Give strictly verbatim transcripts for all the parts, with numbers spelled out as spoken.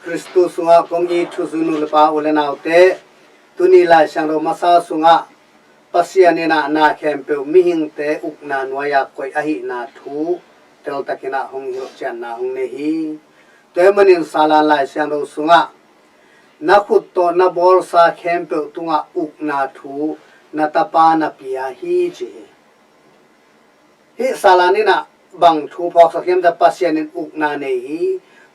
Khristu sungah kong it thuzui nu le pa u le naute, tuni Lai Siangtho masa sungah Pasian in ah na khempeuh mihingte ukna nuai-a koih ahihna thu teltakin ah hong hilhcianna hong nei hi. Tua ahih manin Salan Lai Siangtho sungah na khut tawh na bawlsa khempeuh tungah ukna thu na tapa na pia hi ci hi. Hih Salan in ah bang thu phawksak hiam cih leh Pasian in ukna nei hi.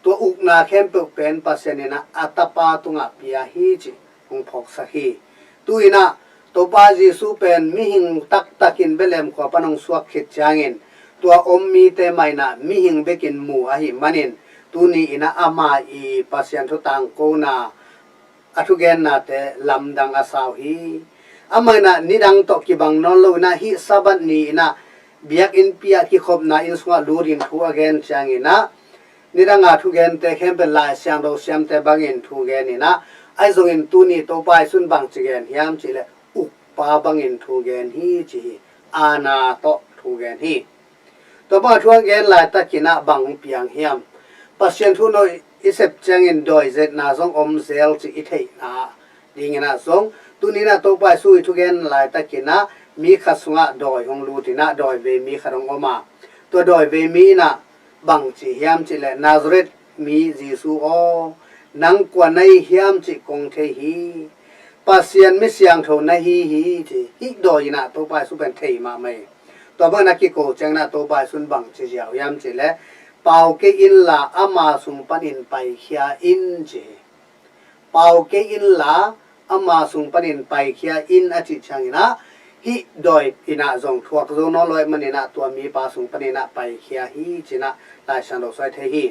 Tua ukna khempeuh pen Pasian in ah a tapa tungah pia hi cih hong phawksak hi. Tu-in ah Topa Jesu pen mihing taktakin Bethlehem khua pan hong suak khit ciangin tua om mite mah in ah mihing bekin mu ahih manin tuni in ah ama i Pasian thu tangkona a thugennate lamdang a sau hi. Amah in ah nidang tawh kibang nawn lo in ah hih Sabbath ni in ah biakinnpi ah kikhopna inn sungah lutin thu a gen ciangin ah nidang a thugente khempeuh Lai Siangtho siamte bangin thu gen in ah, ahi zongin tuni Topa Jesu in bangci gen hiam cih leh ukpa bangin thu gen hi ci hi. Aana tawh thu gen hi. Tua bang a thu a gen laitakin ah bang piang hiam? Pasian thu no i sep ciangin dawi zetna zong om zel cih i theihna dingin ah zong tuni in ah Topa Jesu i thugen laitakin ah mi khat sungah dawi hong lut in ah dawi vei mi khat hong om a, tua dawi vei mi in ah bang ci hiam cih leh Nazareth mi Jesu aw, nang kua na hi hiam cih kong thei hi. Pasian mi siangtho na hi hi ci. Hih dawi in ah Topa Jesu pen thei mahmah hi. Tua bang in ah kiko ciangin ah Topa Jesu in bang ci ziau hiam cih leh pau kei inla ama sung panin paikhia in ci hi. Pau kei inla ama sung panin paikhia in a cih ciangin ah hih dawi in ah zong thuak zo nawn lo ahih manin ah tua mipa sung panin ah paikhia hi ci in ah Lai Siangtho sung ah i thei hi.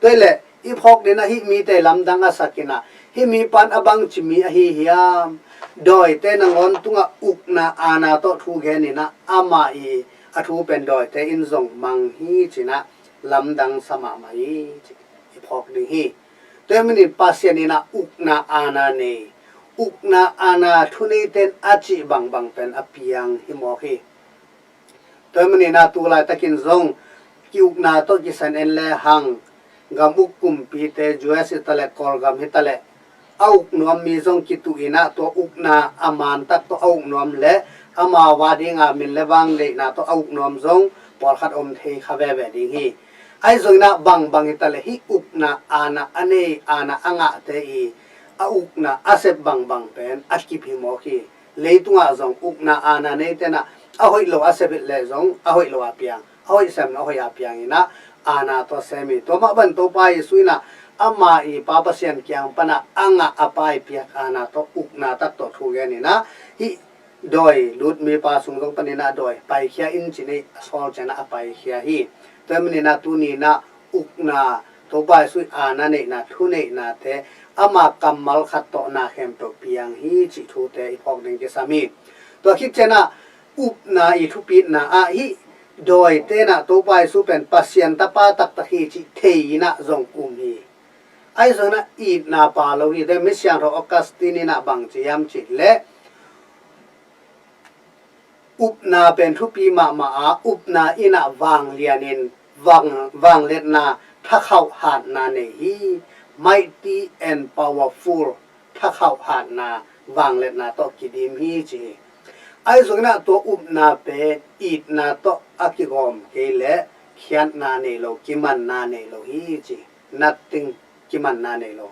Tua hi leh i phawk ding ah hih mite lamdang a sak in ah hih mipa in a bangci mi ahi hiam? Dawite nangawn tungah ukna aana tawh thu gen in ah ama i a thu pen dawite in zong mang hi ci in ah lamdang sa mahmah hi ci i phawk ding hi. Tua ahih manin Pasian in ah ukna aana nei, ukna aana thuneite in a cih bangbang pen a piang hi mawk hi. Tua ahih manin ah tu laitakin zong ki-ukna tawh kisan en lehang gam uk kumpite U S hi taleh Kawlgam hi taleh a uk nuam mi zong kituh in ah tua ukna a man tak tawh a uk nuam leh amau a dinga min le vang deihna tawh a uk nuam zong pawlkhat om thei kha veve ding hi. Ahi zongin ah bangbang hi taleh hih ukna aana a nei, aana a ngahte i a ukna a sep bangbang pen a kip hi mawk hi. Leitungah zong ukna aana neite in ah a hoih lo a sep hi leh zong a hoih lo a piang, a hoih sem a hoih a piang in ah aana tawh sem hi. Tua mah bang Topa Jesu in ah ama i Pa Pasian kiang pan ah a ngah a Pa i piak aana tawh ukna tak tawh thu gen in ah hih dawi lut mipa sung zong panin ah dawi paikhia in ci in ah a sawl ciangin ah a paikhia hi. Tua ahih manin ah tuni in ah ukna, Topa Jesu i aana neihna, thuneihnate ama kammal khat tawh na khempeuh piang hi cih thute i phawk ding kisam hi. Tua khit ciangin ah upna i thupitna ah hih dawite in ah Topa Jesu pen Pasian tapa taktak hi cih thei in ah zong um hi. Ahi zongin ah itna pha lo hi. Tua mi siangtho Augustine in ah bang ci hiam cih leh upna pen thupi mahmah a, upna in ah vanglian in vang, vangliatna thakhauh hatna nei hi. Mighty and powerful, thakhauh hatna, vangliatna tawh kidim hi ci hi. Ahi zongin ah tua upna pen itna tawh a kigawm kei leh khiatna nei lo, kimanna nei lo hi ci. Nothing, kimanna nei lo.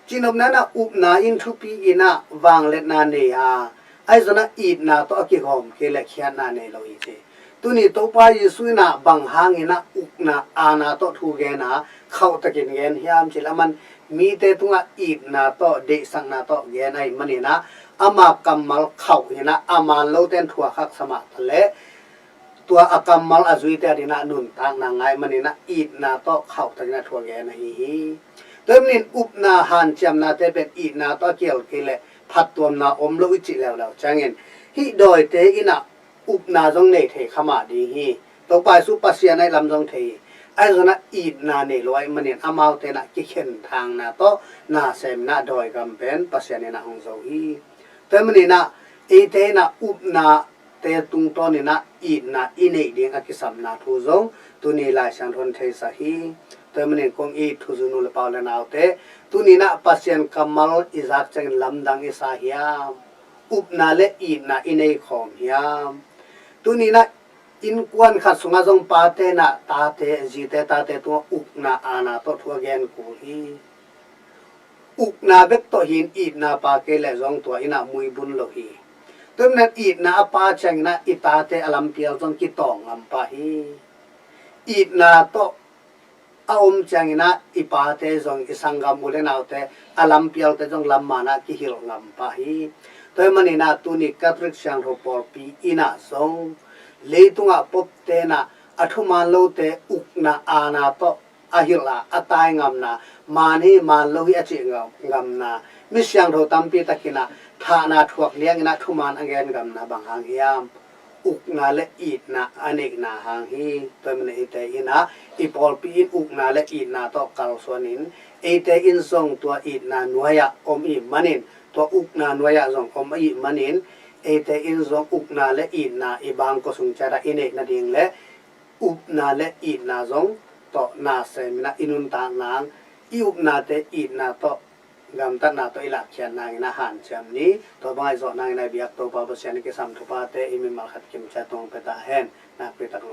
Cihnopna in ah upna in thupi in ah vangliatna nei a, ahi zongin ah itna tawh a kigawm kei leh khiatna nei lo hi ci. Tuni Topa Jesu in ah bang hangin ah ukna aana tawh thu gen a, khauhtakin gen hiam cih leh aman mite tungah itna tawh, deihsakna tawh gen ahih manin ah ama kammal khauh in ah a man lote in thuak haksa mah taleh tua a kammal a zuite adingin ah nuntakna ngah ahih manin ah itna tawh khauhtakin a thu a gen ahi hi. Tua ahih manin upna hanciamnate pen itna tawh a kihel kei leh phattuamna om lo i cih leuleu ciangin hih dawite in ah upna zong nei thei kha mah ding hi. Topa Jesu Pasian ahih lam zong thei hi. Ahi zongin ah itna nei lo ahih manin amaute in ah kikhenthangna tawh na sem in ah dawi gam pen Pasian in ah hong zo hi. Tua ahih manin ah eite in ah upna te tungtawn in ah itna i neih ding a kisamna thu zong tuni Lai Siangtho in theisak hi. Tua ahih manin kong it thuzui nu le pa u le naute, tuni-in ah Pasian kammal i zak ciangin lamdang i sa hiam? Upna le itna i nei khawm hiam? Tuni-in ah innkuan khat sungah zong pate in ah tate, zite tate tungah ukna aana tawh thu a gen kul hi. Ukna bek tawh hi-in itna pha kei leh zong tua in ah mui bun lo hi. Tua ahih manin itna a pha ciangin ah i tate a lampial zong kitawng ngam pah hi. Itna tawh a om ciangin ah i pate zong, i sanggam u le naute, a lampialte zong lam man ah kihilh ngam pah hi. Tua ahih manin ah tuni Catholic Siangtho Pawlpi in ah zong leitungah popte in ah a thuman lote ukna aana tawh a hilh a, a tai ngamna, man hi man lo hi a cih ngam, ngamna, mi siangtho tampi takin ah thahna thuak liangin ah thuman a gen ngamna bang hang hiam? Ukna le itna a neihna hang hi. Tua ahih manin eite in ah i pawlpi in ukna le itna tawh kalsuanin, eite in zong tua itna nuai-ah om i hih manin, tua ukna nuai-ah zong om i hih manin, eite in zong ukna le itna i bangkua sung ciat ah i neih nading le upna le itna zong tawh na sem in ah i nuntak nang, i upnate itna tawh, gamtatna tawh i lakkhiat nangin ah hanciam ni. Tua bang i zawh nangin ah i biak Topa Pasian i kisam thupate i mimal khat kim ciat tung pia ta hen. Nakpi tak